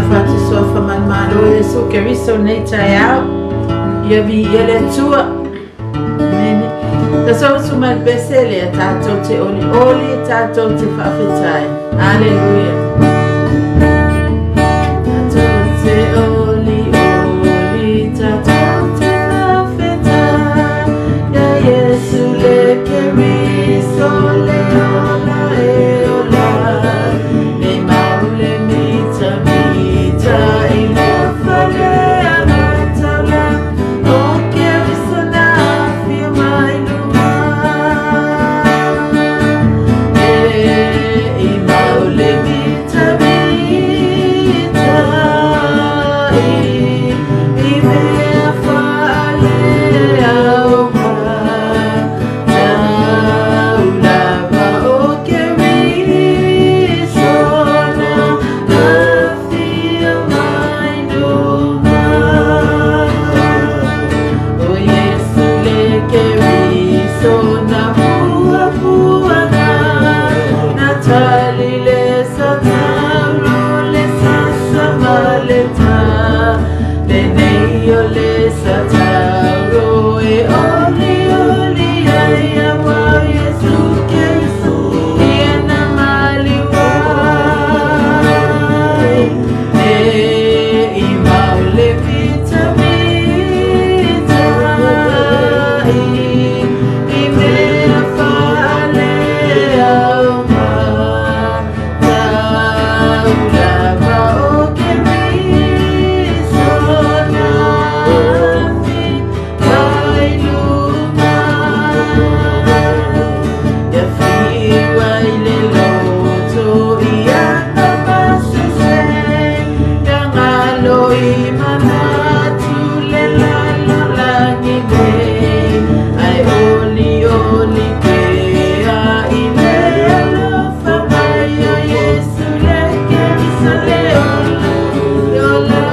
Talofa atu Suafa Manumalo o Iesu Keriso lenei taeao. Ia viia le Atua. Amene. Tatou usu mai le pese lea, tatou te olioli, tatou te faafetai. Aleluia. Tatou te olioli, tatou te faafetai. Ia Iesu le Keriso le ola e ola. Le mau le mita mita i le fale a mataula. O Keriso na afio mai luga. E i mau le mita mita i mea faaleauma. Taulava o Keriso na afio mai luga. O Iesu le Keriso na puapuaga, na tali le satauro le sasa ma le ta. Lenei o le satauro e olioli ai aua o Iesu Keriso ia na maliu ai. E i mau le mita mita i mea faaleauma. Taulava o Keriso na afi mai luga. Ia fiu ai le loto i ana masese, ia galo i manatu le lalolagi nei. Ae olioli pea i le alofa mai o Iesu le Keriso le ola e ola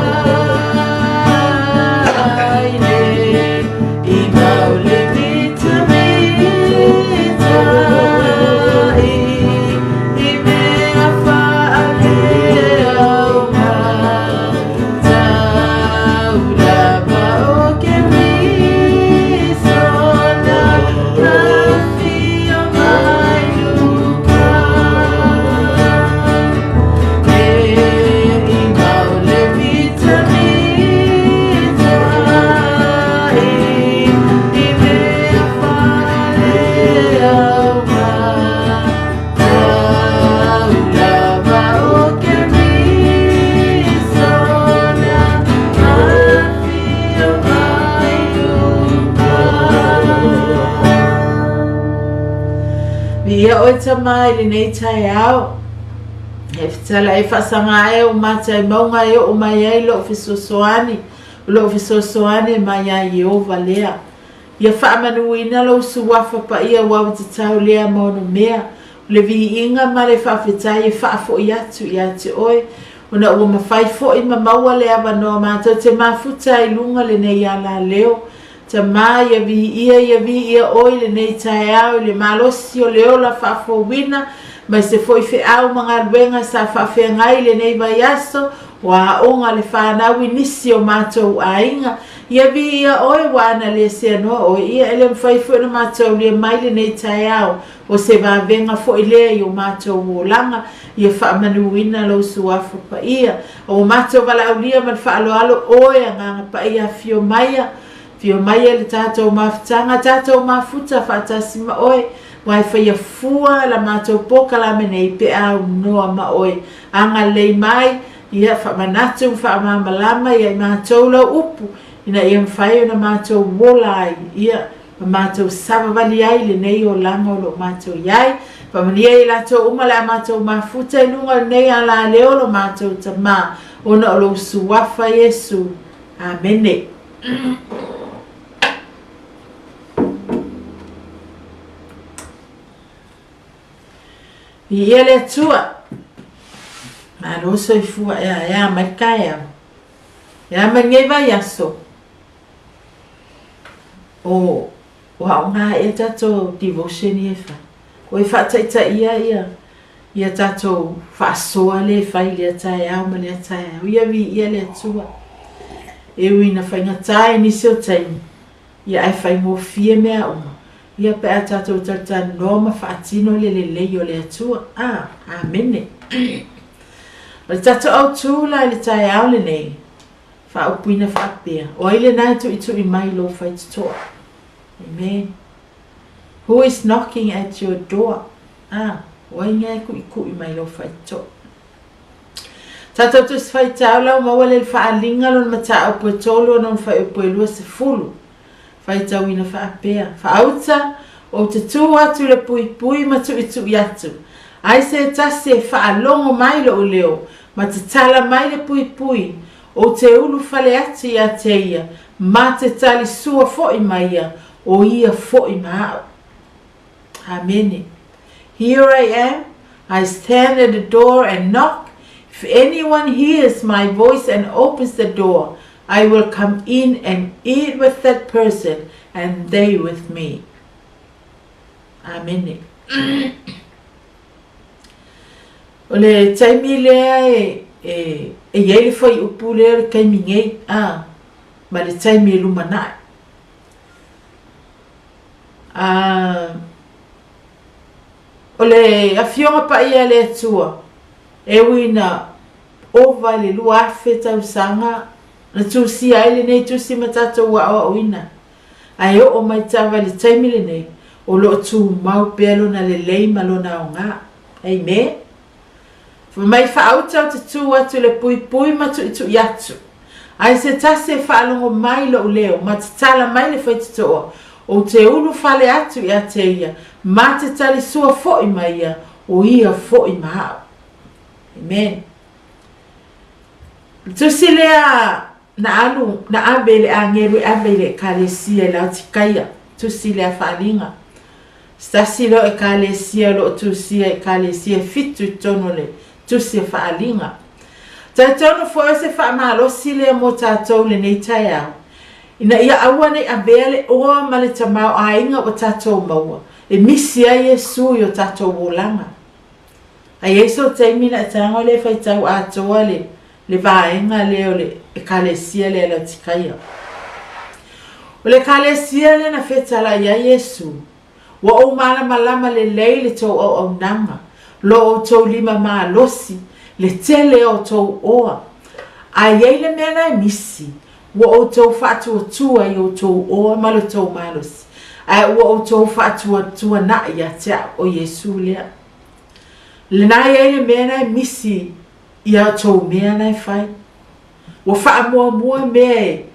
ai nei. I mau le mita mita i mea faaleauma. Taulava o Keriso na afio mai luga. E i mau le mita mita i mea faaleauma. Taulava o Keriso na afio mai luga. Viia oe Tama i lenei taeao. E fetala e faasaga ae o mata i mauga e oo mai ai lou fesoasoani, o lou fesoasoani e mai ia Ieova lea. Ia faamanuina lou suafa paia ua auatatau lea ma ona mea, o le viiga ma le faafetai e faafoi atu ia te oe, ona ua mafai foi ma maua le avanoa matou te mafuta ai i luga lenei alaleo. Tama, ia viia, ia viia oe i lenei taeao i le malosi o le ola faafouina, mai se foi feau ma galuega sa faafeagai i lenei vaiaso, o aoga a le fanau i nisi o matou aiga. Ia viia oe ua ana le seanoa oe ia e le mafai foi ona matou aulia mai lenei taeao, o se vavega foi lea i o matou olaga, ia faamanuina lou Suafa Paia. Ua matou valaaulia ma le faaaloalo oe Agaga Paia afio maia, afio maia i le tatou mafutaga, tatou mafuta faatasi ma oe, aua e faia fua la matou polokalame nei pe a aunoa ma oe. Agalelei mai, ia faamanatu ma faamalamalama ia i matou lau upu, ina ia mafai ona matou ola ai, ia ma matou savavali ai i lenei olaga o lo o matou i ai. Faamanuia i latou uma le a matou mafuta i luga o lenei alaleo lo matou Tama, ona o lou Suafa Iesu. Amene. Viia le Atua. Malo soifua ea, e a mai le taeao. E a mai lenei vaiaso. O, o aoga ea tatou devotion ia e fai. O e faataitaia ia, Ia tatou faasoa lea e fai i lea taeao ma lea taeao. Ia viia le Atua. E ui ina faigata i nisi o taimi, ia ae faigofie mea uma, ia pe a tatou talatalanoa ma faatino le lelei o le Atua. A, Amene. O le tatou autu la i le taeao lenei, faaupuina faapea, o ai lena e tuitui mai i lou faitotoa? Amen. Who is knocking at your door? A, o ai mea e kuʻikuʻi mai lou faitotoa? Tatou Tusi Faitau lau maua le faaaliga lona mataupu e tolu ona ona fuaiupu e 20. Faitauina faapea, Faauta, ou te tū atu i le puipui ma tuʻituʻi atu, ai se tasi e faalogo mai loʻu leo ma tatala mai le puipui, ou te ulufale atu ia te ia, ma te tali sua foʻi ma ia, o ia foʻi ma aʻu. Amene. Here I am, I stand at the door and knock. If anyone hears my voice and opens the door, I will come in and eat with that person and they with me. Amene. O le taimi lea e, e, e i ai le fuaiupu lea o le taimi nei, a, ma le taimi e lumanai. A, o le Afioga Paia a le Atua, e ui ina ova i le 2000 tausaga na tusia ai lenei tusi ma tatou aoaoina, ae oo mai tava i le taimi lenei, o lo o tumau pea lona lelei ma lona aoga. Amen. Fai mai faauta ou te tū atu i le puipui ma tuʻituʻi atu. Ai se tasi e faalogo mai loʻu leo ma tatala mai le faitotoa, ou te ulu fale atu ia te ia, ma te tali sua foʻi ma ia, o ia foʻi ma aʻu. Amen. O le tusi lea na alu, na ave e le agelu e ave i le Ekalesia i Laotikaia, tusi lea faaaliga. Se tasi lea o Ekalesia o lo o tusia i Ekalesia e fitu i totonu o le tusi a faaaliga. Talitonu foi o se faamalosi lea mo tatou i lenei taeao, ina ia aua ne i avea le oa ma le tamaoaiga ua tatou maua, e misi ai Iesu i o tatou olaga. A i ai sou taimi na e tago lea e faitau atoa le le vaega lea o le Ekalesia lea Laotikaia. O le Ekalesia lea na fetalai ai Iesu, ua ou malamalama lelei le tou auaunaga, lo outou lima malosi, le tele o outou oa. A i ai le mea na e misi, ua outou faatuatua i outou oa ma lo tou malosi, ae ua outou faatuatuanaʻi ia te aʻu, o Iesu lea. Lena e i ai le mea na e misi ia outou mea na e fai. Ua faamuamua mea e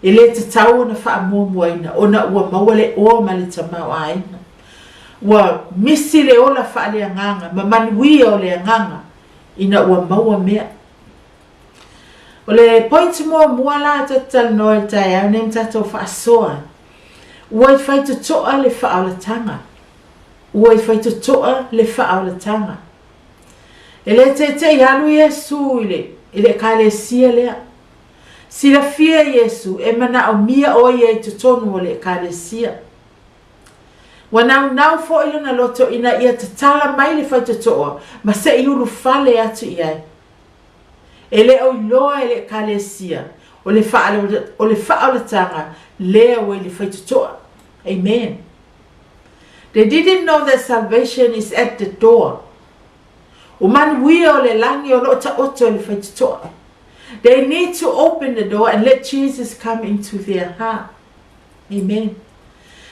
e le tatau ona faamuamuaina ona ua maua le oa ma le tamaoaiga. Ua misi le ola faaleagaga ma manuia o le agaga ina ua maua mea. O le point muamua la ta te talanoa i le taeao nei ma tatou faasoa, ua i faitotoa le faaolataga. Ua i faitotoa le faaolataga. E le teitei alu Iesu i le, i le Ekalesia lea. Silafia Iesu e manaomia o ia i totonu o le Ekalesia. Ua naunau foi lona loto ina ia tatala mai le faitotoa ma se i ulufale atu i ai. E le o iloa e le Ekalesia o le, o le faaolataga lea ua i le faitotoa. Amen. They didn't know that salvation is at the door. O manuia o le lagi o lo o taoto i le faitotoa. They need to open the door and let Jesus come into their heart. Amen.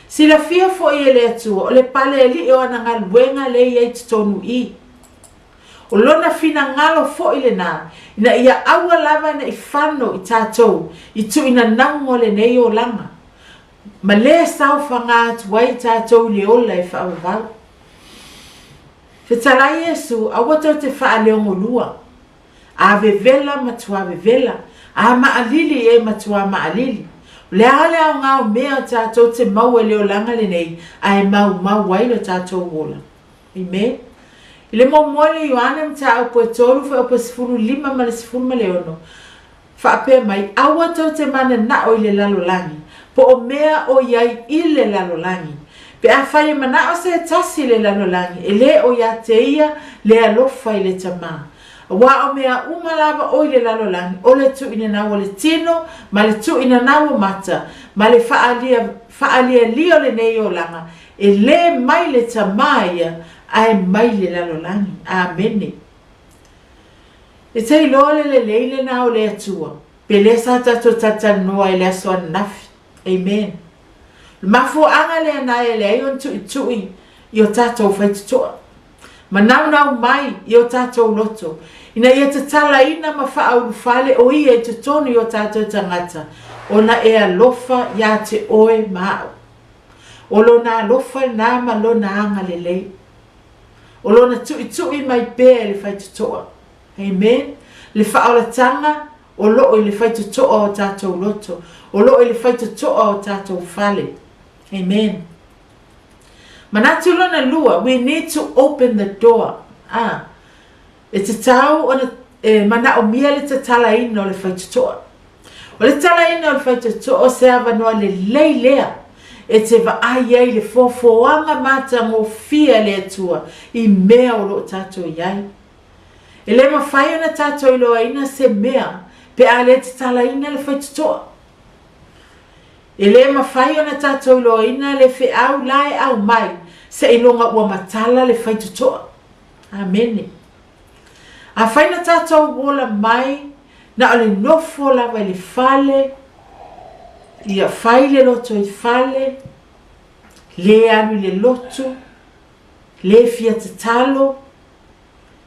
Silafia foi e le Atua o le pale alii o ana galuega lea i ai totonu i. O lona finagalo foi lena, ina ia aua lava ne i fano i tatou i tuuina nauga o lenei olaga, Ma lea saofaga atu ai tatou i le ola e faavavau. Fetalai Iesu, aua tou te faaleogolua. A vevela matuā vevela, a maʻalili e matuā maʻalili. O le a le aoga o mea tatou te maua i le olaga lenei ae maumau ai lo tatou ola? Amen. I le muamua i le Ioane mataupu e 3 fuaiupu e 15 ma le 16, Faapea mai, Aua tou te mananao i le lalolagi, po o mea o i ai i le lalolagi. Pe afai e mana'o se tasi i le lalolagi, e lē o iā te ia le alofa i le Tamā. Auā o mea uma lava o i le lalolagi, o le tuuinanau o le tino, ma le tuuinanau o mata, ma le faaalia, faaalialia o lenei olaga, e lē mai le Tamā ia, ae mai le lalolagi. Amene. E te iloa le lelei lenā o le Atua, pe lea sa tatou talatalanoa i le aso ananafi. Amen. O le mafuaaga lea na e leai ona tuitui i o tatou faitotoa ma naunau mai i o tatou loto ina ia tatalaina ma faaulufale o ia i totonu i o tatou tagata ona e alofa iā te oe ma a'u. O lona alofa lena ma lona agalelei. O lona tuitui mai pea i le faitotoa. Amen. Le faaolataga o loo i le faitotoa o tatou loto, o loo i le faitotoa o tatou fale. Amen. Manatu lona lua, we need to open the door. Ah, e tatau ona e manaomia le tatalaina o le faitotoa. O le tatalaina o le faitotoa o se avanoa lelei lea e te vaai ai i le foafoaga matagofie a le Atua i mea o lo o tatou i ai. E le mafai ona tatou iloaina se mea pe a le tatalaina le faitotoa. E le mafai ona tatou iloaina le feau la e aumai seiloga ua matala le faitotoa. Amene. Afai na tatou ola mai na o le nofo lava i le fale, ia fai le loto i fale, le alu i le lotu, le fia tatalo,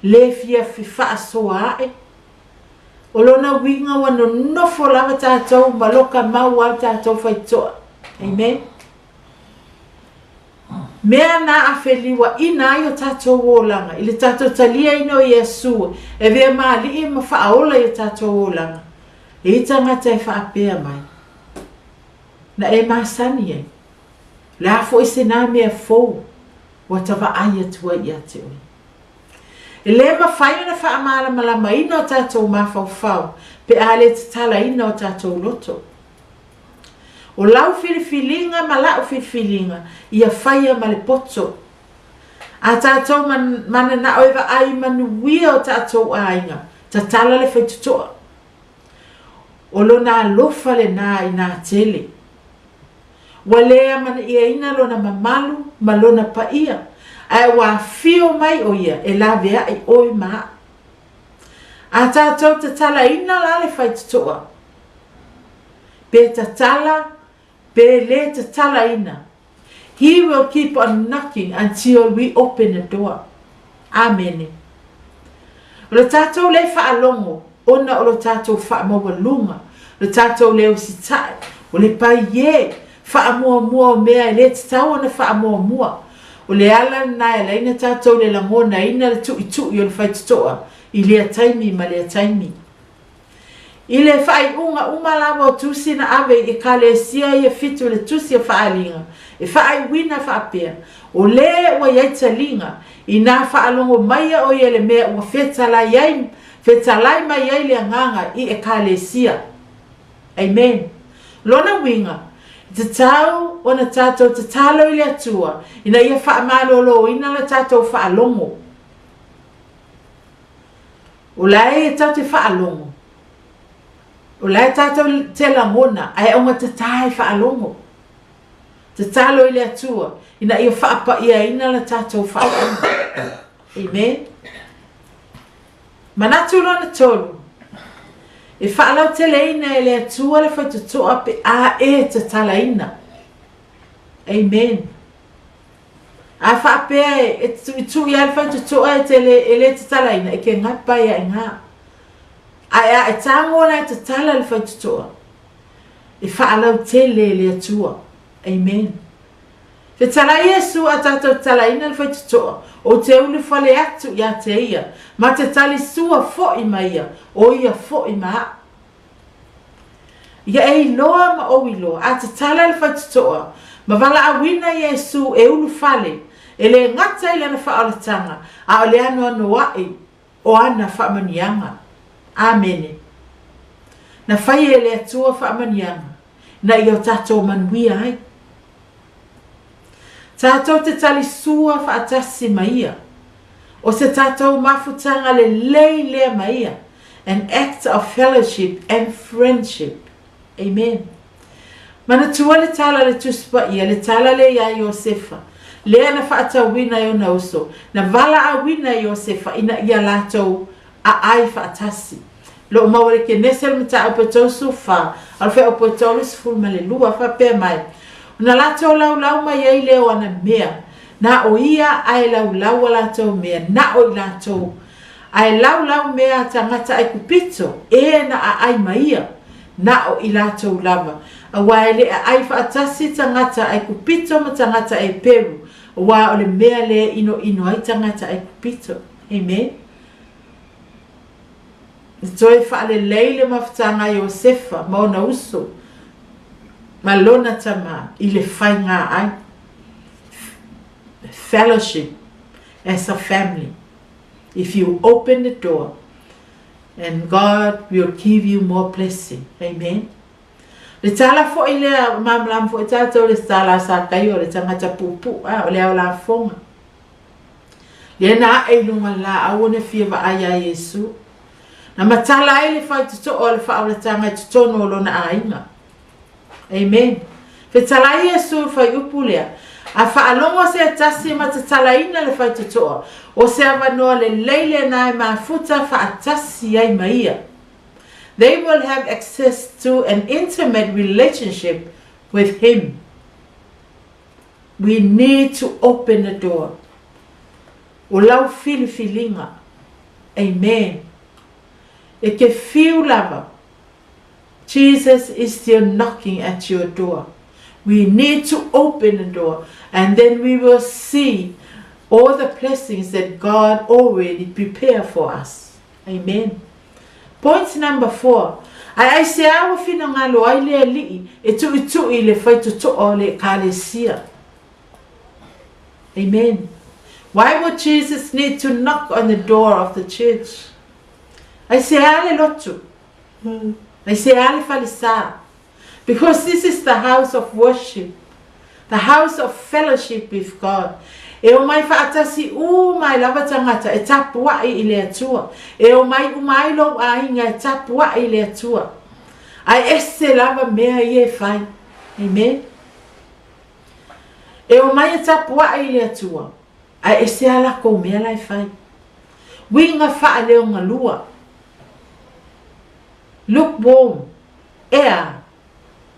le fia fefaasoa ae. O lona uiga ua nonofo lava tatou ma loka mau a tatou faitotoa. Amen. Mea na a feliuaʻina ai o tatou olaga i le tatou taliaina o Iesu e avea ma Alii ma faaola i o tatou olaga. E i tagata e faapea mai, na e masani ai, o le a foi se na mea fou ua ta vaai atu ai ia te oe. E lē mafai ona faamalamalamaina o tatou mafaufau pe a le tatalaina o tatou loto. O lau filifiliga ma la'u filifiliga ia faia ma le poto. A tatou mananao e vaai manuia o tatou aiga, tatala le faitotoa. O lona alofa lenā inā tele. Ua le amana'iaina lona mamalu ma lona paia, ae ua afio mai o ia e lavea'i oe ma a'u. A tatou tatalaina la le faitotoa, pe tatala pe le tatalaina, He will keep on knocking until we open the door. Amene. O le tatou le faalogo ona o lo tatou faamaualuga, lo tatou le usita'i, o le paiē, faamuamua o mea e le tatau ona faamuamua. O le ala lena e ala ai ona tatou le lagonaina le tu'itu'i o le faitotoa i lea taimi ma lea taimi. I le faaiuga uma lava o tusi na ave i Ekalesia ia fitu le tusi o Faaaliga, e faaiuina faapea, O lē ua i ai taliga, inā faalogo maia o ia le mea ua fetalai ai, fetalai mai ai le Agaga i Ekalesia. Amen. Lona uiga, e tatau ona tatou tatalo i le Atua ina ia faamaloloina la tatou faalogo. O la e tatou te faalogo, o la e tatou te lagona, ae augatatā e faalogo. Tatalo i le Atua ina ia faapaiaina la tatou faalogo. Amen. Manatu lona tolu, e faalauteleina e le Atua le faitotoa pe a e tatalaina. Amen. A faapea e tuitui lava le faitotoa e te le, e le tatalaina, e ke gapa ia i ngā. Ae a e tago la e tatala le faitotoa, e faalautele e le Atua. Amen. Fetalai Iesu a tatou tatalaina le faitotoa, ou te ulufale atu ia te ia, ma te tali sua fo'i ma ia, o ia fo'i ma a'u. Ia e iloa ma ou iloa, a tatala le faitotoa, ma valaauina Iesu e ulufale, e le gata i lana faaolataga, a o le anoanoa'i o ana faamanuiaga. Amene. Na faia e le Atua faamanuiaga, ina ia o tatou manuia ai. Tatou te talisua faatasi ma Ia. O se tatou mafutaga lelei lea ma Ia, an act of fellowship and friendship. Amen. Manatua le tala a le Tusi Paia, le tala lea iā Iosefa, lea na faatauina e ona uso, na valaauina e Iosefa ina ia latou aai faatasi. Lo o maua i le Kenese o le Mataupu e 34, a o le Feaupu e 32, faapea mai, Ona latou laulau mai ai lea o ana mea, na o ia ae laulau a latou mea, na o i latou, ae laulau mea a tagata Aikupito, e na aai ma ia, na o i latou lava, aua e le aai faatasi tagata Aikupito ma tagata Eperu, aua o le mea lea e inoino ai tagata Aikupito. Amen. E toe faalelei le mafutaga a Iosefa ma ona uso ma lona tama i le faiga ai. Fellowship as a family. If you open the door, and God will give you more blessing. Amen. Le tala foi lea, malamalama foi tatou le tala a Sakaio, le tagata puupuu, a, o le ao lafoga. Lea na ae i luga le laau ona fia vaai ia Iesu. Na matala ai le faitotoa o le faaolataga i totonu o lona aiga. Amen. Fetalai Iesu i le fuaiupu lea, A faalogo se tasi ma tatalaina le faitotoa, o se avanoa lelei lena e mafuta faatasi ai ma ia. They will have access to an intimate relationship with him. We need to open the door. O lau filifiliga. Amen. E te fiu lava. Jesus is still knocking at your door. We need to open the door and then we will see all the blessings that God already prepared for us. Amen. Point number 4. Ae aisea ua finagalo ai le Alii e tuitui i le faitotoa o le Ekalesia? Amen. Why would Jesus need to knock on the door of the church? Aisea le lotu? Aisea le falesa? Because this is the house of worship, the house of fellowship with God. E omai faatasi uma ai lava tagata e tapuai i le Atua. E omai uma ai lou aiga e tapuai i le Atua. Ae ese lava mea ia e fai. Amen. E omai e tapuai i le Atua, ae ese a lakou mea la e fai. Uiga faaleogalua. Lukewarm. Ea!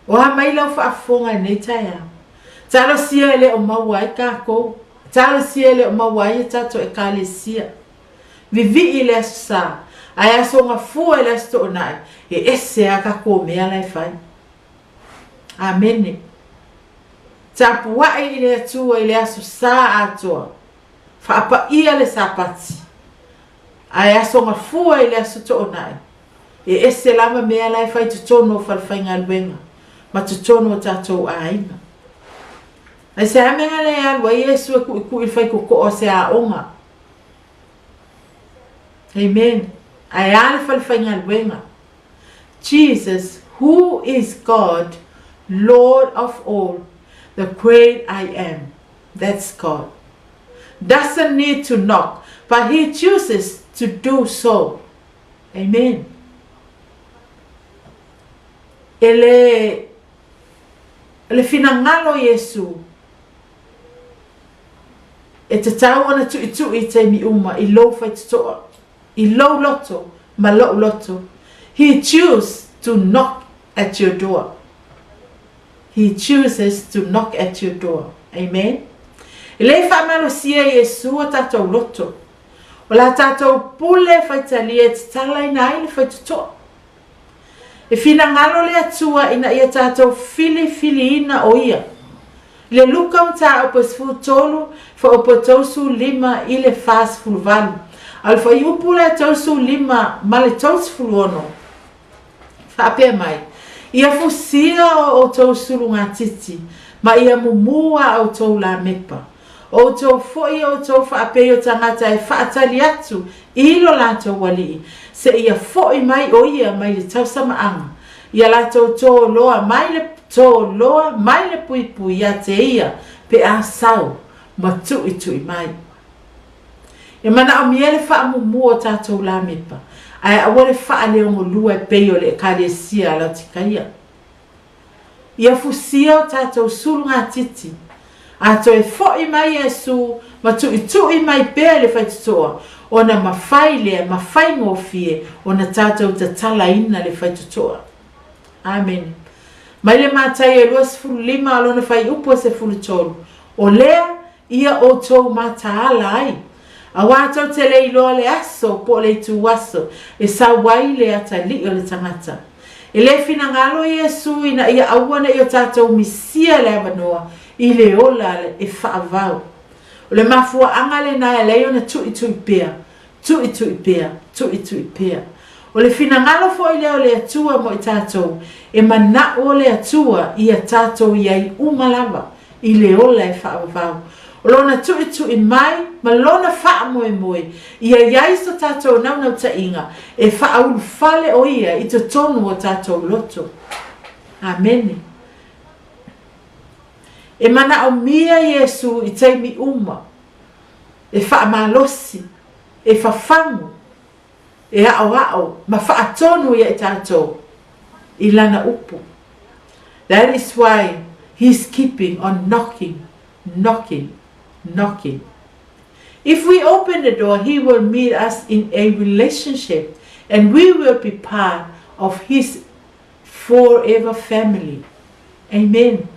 O a mai lau faafofoga i lenei taeao? Talosia e le o maua ai takou. Talosia e le o maua ai e tatou Ekalesia. Vivii i le Aso Sa, ae aso gafua i le Aso Toonai, e ese a takou mea la e fai. Amene. Tapuai i le Atua i le Aso Sa atoa. Faapaia le Sapati. Ae aso gafua i le Aso Toonai, E ese lava mea la e fai totonu o falefaigaluega ma totonu o tatou aiga. Aisea mea lea e alu ai Iesu e kuʻikuʻi i le faikokoo a se aoga? Amen. Ae a le falefaigaluega? Jesus, who is God, Lord of all, the great I am. That's God. Doesn't need to knock, but he chooses to do so. Amen. E le, le finagalo o Iesu e tatau ona tuitui i taimi uma i lou faitotoa, i lou loto ma lou loto. He choose to knock at your door. He chooses to knock at your door. Amen. E le faamalosia e Iesu o tatou loto. O la tatou pule faitalia e tatalaina ai le faitotoa. E finagalo le Atua ina ia tatou filifiliina o Ia. I le Luka mataupu e 13, fuaiupu e 35 i le 48, a o le fuaiupu la e 35 ma le 36, faapea mai, Ia fusia o outou sulugatiti, ma ia mumu a outou lamepa. O outou foi outou faapei o tagata e faatali atu i lo latou alii, seia foi mai o ia mai le tausamaaga, ia latou toloa mai le toloa mai le puipui ia te ia. pe a sau ma tuʻituʻi mai. E manaʻomia le faamuamua o tatou lamepa, ae aua le faaleogolua e pei o le Ekalesia a Laotikaia. Ia fusia o tatou sulugatiti, a toe foʻi mai Iesu ma tuʻituʻi mai pea i le faitotoa, ona mafai lea ma faigofie ona tatou tatalaina le faitotoa. Amene. Mai le Mataio 25 o lona fuaiupu e 13, O lea ia outou mataala ai, auā tou te le iloa le aso po o le itu aso e sau ai le atalii o le tagata. E le finagalo Iesu ina ia aua ne i o tatou misia le avanoa i le ola e faavau. O le mafuaaga lena e alai ona tuʻituʻi pea, tuʻituʻi pea, tuʻituʻi pea. O le finagalo foi lea o le Atua mo i tatou, e manaʻo le Atua ia tatou i ai uma lava i le ola e faavavau. O lona tuʻituʻi mai ma lona faamoemoe ia i ai so tatou naunautaiga e faaulufale o ia i totonu o tatou loto. Amene. E manaomia Iesu i taimi uma e faamalosi, e fafagu, e aʻoaʻo ma faatonu ia i tatou i lana upu. That is why he's keeping on knocking, knocking, knocking. If we open the door, he will meet us in a relationship and we will be part of his forever family. Amen.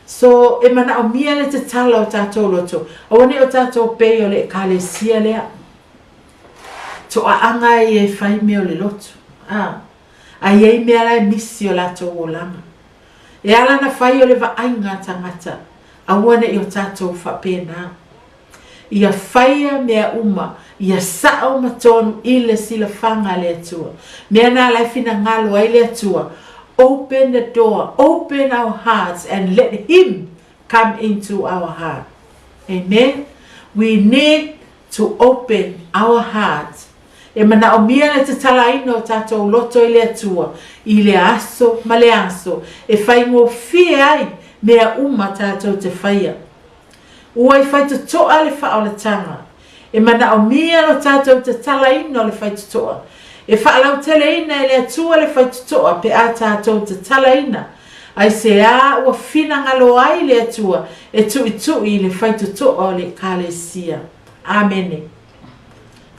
So, e manaʻomia le tatala o tatou loto, aua ne i o tatou pei o le Ekalesia lea. Toʻaʻaga ia e fai mea o le loto. A, a i ai mea la e misi o latou olaga. E ala ona fai o le vaaiga a tagata, aua ne i o tatou faapena. Ia faia mea uma, ia saʻo ma tonu i le silafaga a le Atua. Mea na la e finagalo ai le Atua, open the door, open our hearts and let Him come into our heart. Amen. We need to open our hearts. E manaʻomia le tatalaina o tatou loto i le Atua i le aso ma le aso e faigofie ai mea uma tatou te faia. Ua i faitotoa le faaolataga. E manaomia lo tatou tatalaina o le faitotoa. E faalauteleina e le Atua le faitotoa pe a tatou tatalaina. Aisea ua finagalo ai le Atua e tuʻituʻi i le faitotoa o le Ekalesia. Amene.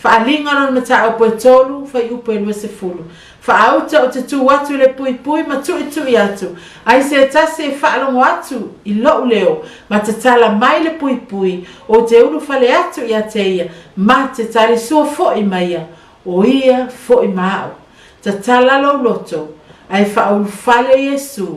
Faaaliga lona mataupu e tolu, fuaiupu e 20. Faauta ou te tū atu i le puipui ma tuʻituʻi atu, ai se tasi e faalogo atu i loʻu leo ma tatala mai le puipui, ou te ulufale atu ia te ia, ma te talisua foʻi ma ia, o ia foʻi ma aʻu. Tatala lou loto, ae faaulufale Iesū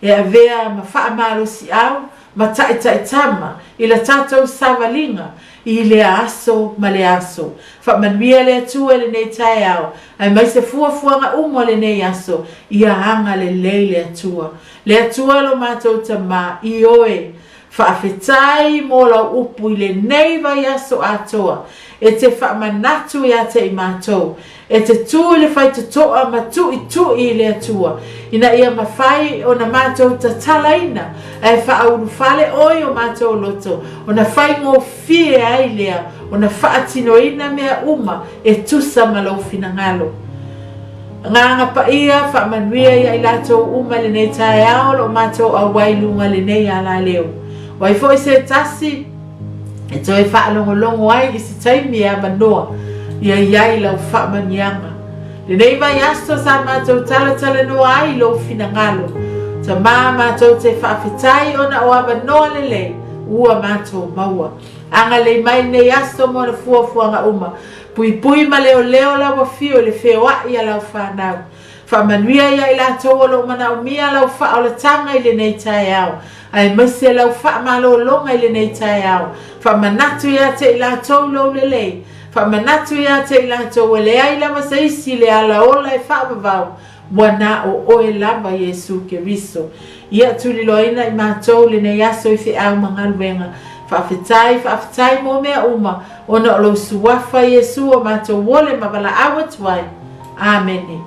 e avea ma faamalosiʻau ma taʻitaʻitama i la tatou savaliga i lea aso ma le aso. Faamanuia le Atua i lenei taeao, aemaise fuafuaga uma o lenei aso, ia agalelei le Atua. Le Atua lo matou Tamā, ioe, faafetai mo lau upu i lenei vaiaso atoa, e te faamanatu ia te i matou, E te tū i le faitotoa ma tuʻituʻi i le Atua, ina ia mafai ona matou tatalaina, ae faaulufale ʻOe i o matou loto, ona faigofie ai lea ona faatinoina mea uma e tusa ma Lou finagalo. Agaga paia, faamanuia ia i latou uma i lenei taeao o lo o matou auai i luga lenei alaleo. O ai foi se tasi? E toe faalogologo ai i se taimi e avanoa ia i ai lau faamanuiaga. Lenei vaiaso sa matou talatalanoa ai i lou finagalo. Tamā matou te faafetai ona o avanoa lelei ua matou maua. Agalelei mai lenei aso mo ona fuafuaga uma. Puipui ma leoleo lau afio i le feoai a lau fanau. Faamanuia ia i latou o lo o manaomia lau faaolataga i lenei taeao, aemaise lau faamalologa i lenei taeao. Faamanatu ia te i latou lou lelei. Faamanatu ia te i latou e leai lava se isi i le ala ola e faavavau, ua na o oe lava Iesu Keriso. Ia tuliloaina i matou lenei aso i feau ma galuega. Faafetai, faafetai mo mea uma, ona o lou suafa Iesu o matou ole ma valaau atu ai. Amene.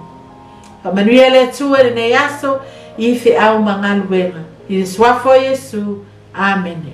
Faamanuia le Atua i lenei aso i feau ma galuega. I le suafa o Iesu. Amene.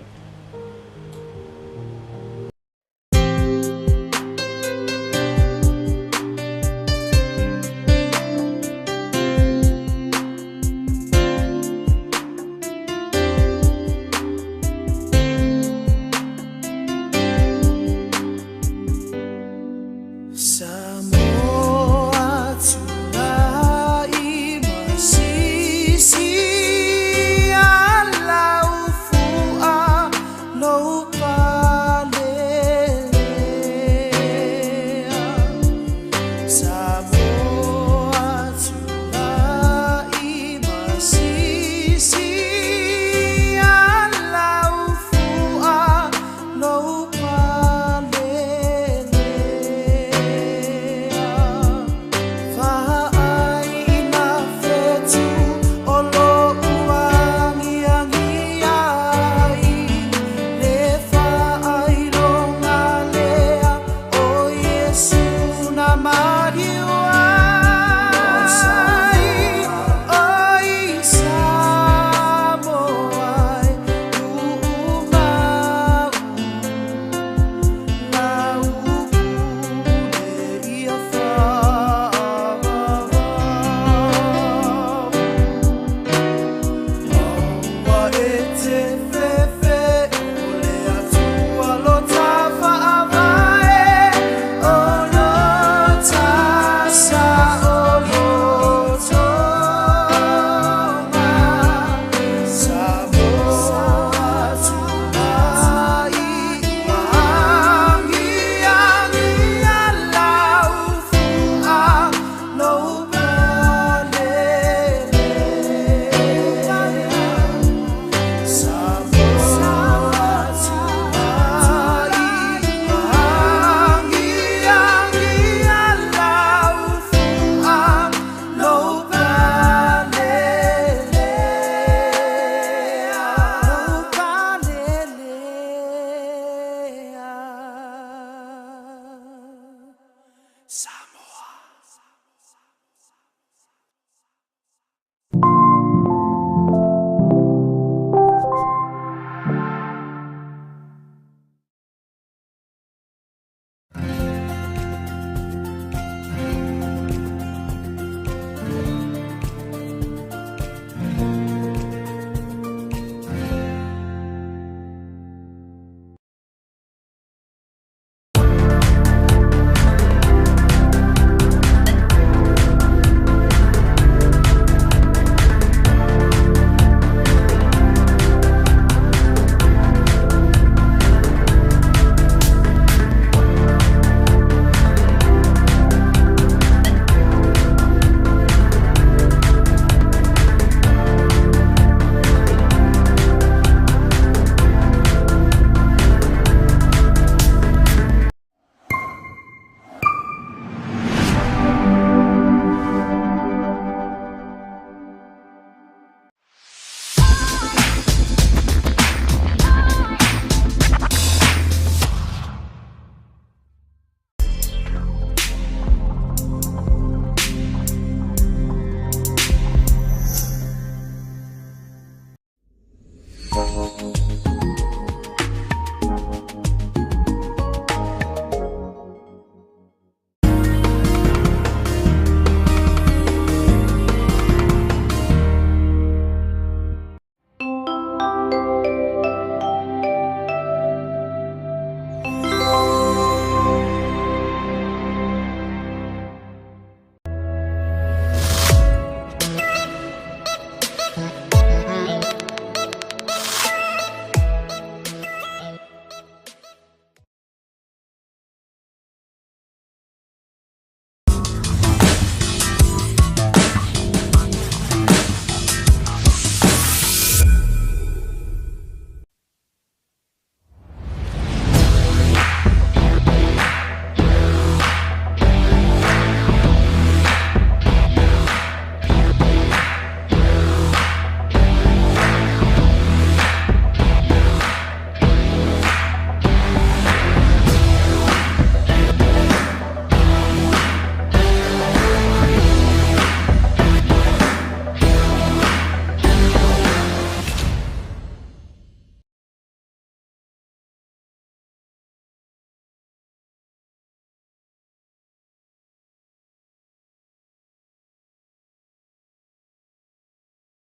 maliu ai o i Samoa e tumau lau pule ia faavavau. Aua e te fefe o le Atua lo ta faavae, o lo ta saolotoga. Samoa tulai ua agiagi lau fua lou palele. Samoa tulai ua agiagi lau fua lou palele. Lou palele. Samoa.